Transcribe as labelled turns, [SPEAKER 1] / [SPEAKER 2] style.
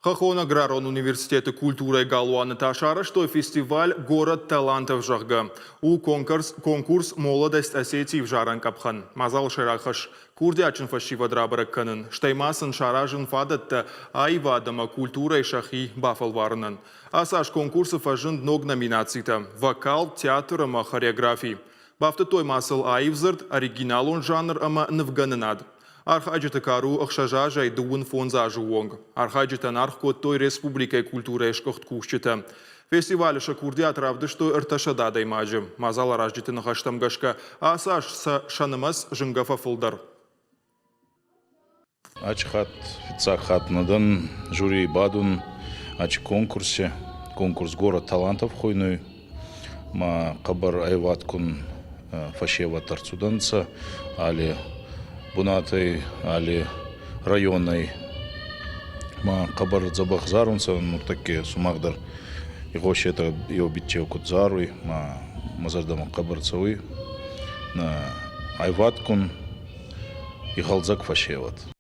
[SPEAKER 1] Хӕххон аграрон университеты культурӕйы галуаны та сарӕзтой фестиваль «Город талантов», зӕгъгӕ. У конкурс, конкурс «Молодость Осетии» ӕвзарӕн къӕпхӕн. Мадзалы сӕйраг хӕс – курдиатджын фӕсивӕд рабӕрӕг кӕнын, стӕй ма сын саразын фадӕттӕ аивад ӕмӕ культурӕйы сӕхи бафӕлварынӕн. Ацы аз конкурсы фӕзынд ног номинацитӕ – вокал, театр ӕмӕ хореографи. Бафтыдтой ма сыл аив дзырд, оригиналон жанр ӕмӕ нывгӕнынад. Архайджыты кар у 6 азӕй 35 азы онг. Архайджытӕн аргъ кодтой республикӕйы культурӕйы сгуыхт кусджытӕ. Фестивалы сӕ курдиат равдыстой 300 адӕймаджы. Мадзаларазджыты ныхӕстӕм гӕсгӕ, ацы аз сӕ сӕ нымӕц зынгӕ фӕфылдӕр.
[SPEAKER 2] Ачи хатт, фиццаг хатт нӕ дӕн жюрийы бадун ачи конкурси. Конкурс «Город талантов» хуйнуй. Ма хъӕбӕр айвадкун фӕсевӕд ӕрцудӕнцӕ алли бунатӕй, алли районӕй. Ма хъӕбӕр дзӕбӕх зарунцӕ нуртӕкки сумах дӕр игъосетӕ еу биччеу куд заруй, ма мӕ зӕрдӕмӕ хъӕбӕр цӕуй. Айвадкун игъӕлдзӕг фӕсевӕд.